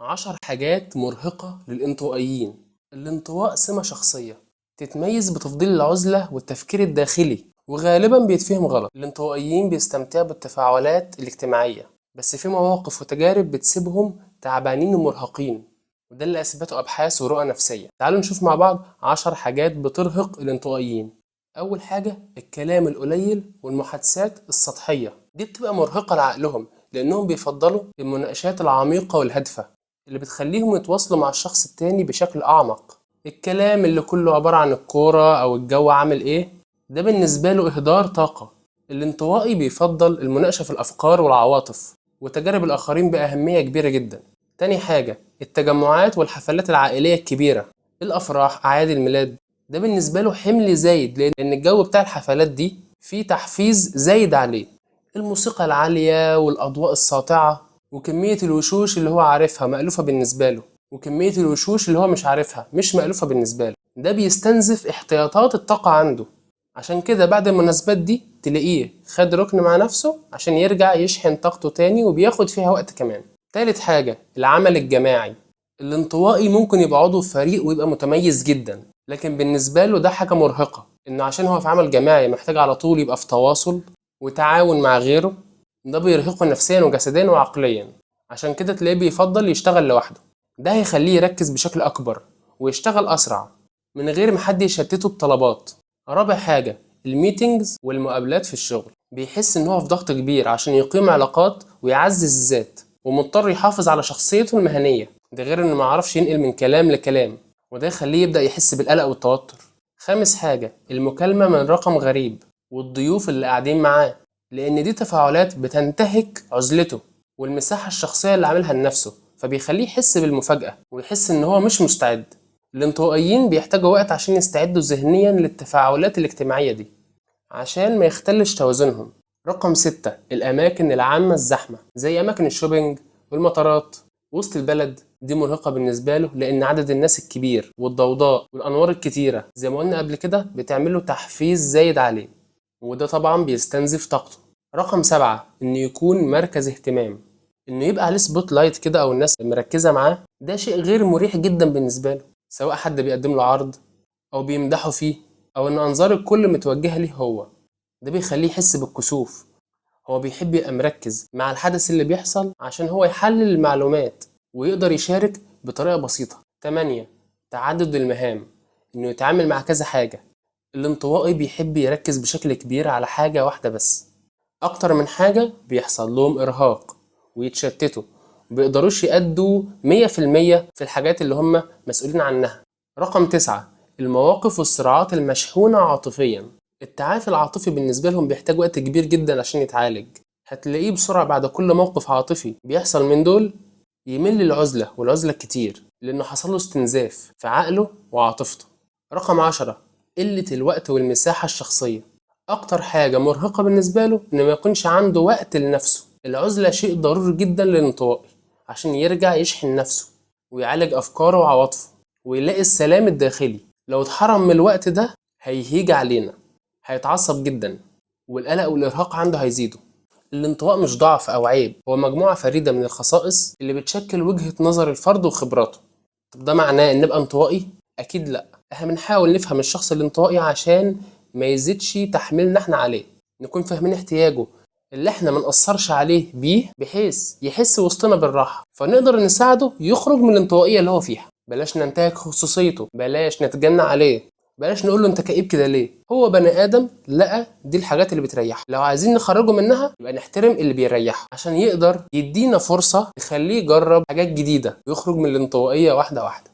10 حاجات مرهقة للانطوائيين. الانطواء سمة شخصية تتميز بتفضيل العزلة والتفكير الداخلي، وغالبا بيتفهم غلط. الانطوائيين بيستمتعوا بالتفاعلات الاجتماعية، بس في مواقف وتجارب بتسيبهم تعبانين ومرهقين، وده اللي أثبته أبحاث ورؤى نفسية. تعالوا نشوف مع بعض 10 حاجات بترهق الانطوائيين. أول حاجة الكلام القليل والمحادثات السطحية، دي بتبقى مرهقة لعقلهم لأنهم بيفضلوا المناقشات العميقة والهادفة اللي بتخليهم يتواصلوا مع الشخص التاني بشكل أعمق. الكلام اللي كله عبارة عن الكورة أو الجو عامل إيه، ده بالنسبة له إهدار طاقة. الانطوائي بيفضل المناقشة في الأفكار والعواطف وتجارب الآخرين بأهمية كبيرة جدا. تاني حاجة التجمعات والحفلات العائلية الكبيرة، الأفراح، أعياد الميلاد، ده بالنسبة له حمل زايد لأن الجو بتاع الحفلات دي فيه تحفيز زايد عليه. الموسيقى العالية والأضواء الساطعة وكمية الوشوش اللي هو عارفها مألوفة بالنسبة له، وكمية الوشوش اللي هو مش عارفها مش مألوفة بالنسبة له، ده بيستنزف احتياطات الطاقة عنده. عشان كده بعد المناسبات دي تلاقيه خد ركن مع نفسه عشان يرجع يشحن طاقته تاني، وبياخد فيها وقت كمان. تالت حاجة العمل الجماعي. الانطوائي ممكن يبقى عضو في فريق ويبقى متميز جدا، لكن بالنسبة له ده حاجة مرهقة، إنه عشان هو في عمل جماعي محتاج على طول يبقى في تواصل وتعاون مع غيره، ده بيرهقه نفسيا وجسديا وعقليا. عشان كده تلاقيه بيفضل يشتغل لوحده، ده هيخليه يركز بشكل أكبر ويشتغل أسرع من غير ما حد يشتته بطلبات. رابع حاجة ال meetings والمقابلات في الشغل، بيحس إن هو في ضغط كبير عشان يقيم علاقات ويعزز الذات، ومضطر يحافظ على شخصيته المهنية، ده غير إنه معرفش ينقل من كلام لكلام، وده يخليه يبدأ يحس بالقلق والتوتر. خامس حاجة المكالمة من رقم غريب والضيوف اللي قاعدين معاه، لأن دي تفاعلات بتنتهك عزلته والمساحة الشخصية اللي عاملها لنفسه، فبيخليه يحس بالمفاجأة ويحس إن هو مش مستعد. الانطوائيين بيحتاجوا وقت عشان يستعدوا ذهنيا للتفاعلات الاجتماعية دي عشان ما يختلش توازنهم. رقم 6 الأماكن العامة الزحمة، زي أماكن ال shopping والمطارات وسط البلد، دي مرهقة بالنسبة له لأن عدد الناس الكبير والضوضاء والأنوار الكتيرة زي ما قلنا قبل كده بتعمله تحفيز زايد عليه، وده طبعا بيستنزف طاقته. رقم 7 إنه يكون مركز اهتمام، إنه يبقى عليه spotlight كده أو الناس مركزة معاه، ده شيء غير مريح جدا بالنسبة له، سواء حد بيقدم له عرض أو بيمدحه فيه أو إن أنظار الكل متوجهة ليه هو، ده بيخليه يحس بالكسوف. هو بيحب يبقى مركز مع الحدث اللي بيحصل عشان هو يحلل المعلومات ويقدر يشارك بطريقة بسيطة. 8 تعدد المهام، إنه يتعامل مع كذا حاجة. الانطوائي بيحب يركز بشكل كبير على حاجة واحدة بس، أكتر من حاجة بيحصل لهم إرهاق ويتشتتوا، ومبيقدروش يأدوا 100% في الحاجات اللي هم مسؤولين عنها. رقم 9 المواقف والصراعات المشحونة عاطفيا. التعافي العاطفي بالنسبة لهم بيحتاج وقت كبير جدا عشان يتعالج، هتلاقيه بسرعة بعد كل موقف عاطفي بيحصل من دول يميل للعزلة والعزلة الكتير، لأنه حصل له استنزاف في عقله وعاطفته. رقم 10 قلة الوقت والمساحة الشخصية. أكتر حاجة مرهقة بالنسبة له إنه ما يكونش عنده وقت لنفسه. العزلة شيء ضروري جدا للانطوائي عشان يرجع يشحن نفسه ويعالج أفكاره وعواطفه ويلاقي السلام الداخلي. لو اتحرم من الوقت ده هيهيج علينا، هيتعصب جدا، والقلق والإرهاق عنده هيزيدوا. الانطواء مش ضعف أو عيب، هو مجموعة فريدة من الخصائص اللي بتشكل وجهة نظر الفرد وخبراته. طب ده معناه إن نبقى انطوائي؟ أكيد لأ. احنا بنحاول نفهم الشخص الانطوائي عشان ما يزيدش تحميلنا احنا عليه، نكون فاهمين احتياجه اللي احنا ما نقصرش عليه بيه، بحيث يحس وسطنا بالراحة، فنقدر نساعده يخرج من الانطوائية اللي هو فيها. بلاش ننتهك خصوصيته، بلاش نتجنى عليه، بلاش نقول له انت كئيب كده ليه. هو بني ادم لقى دي الحاجات اللي بتريحه، لو عايزين نخرجه منها يبقى نحترم اللي بيريحه عشان يقدر يدينا فرصة نخليه يجرب حاجات جديدة ويخرج من الانطوائية واحدة واحدة.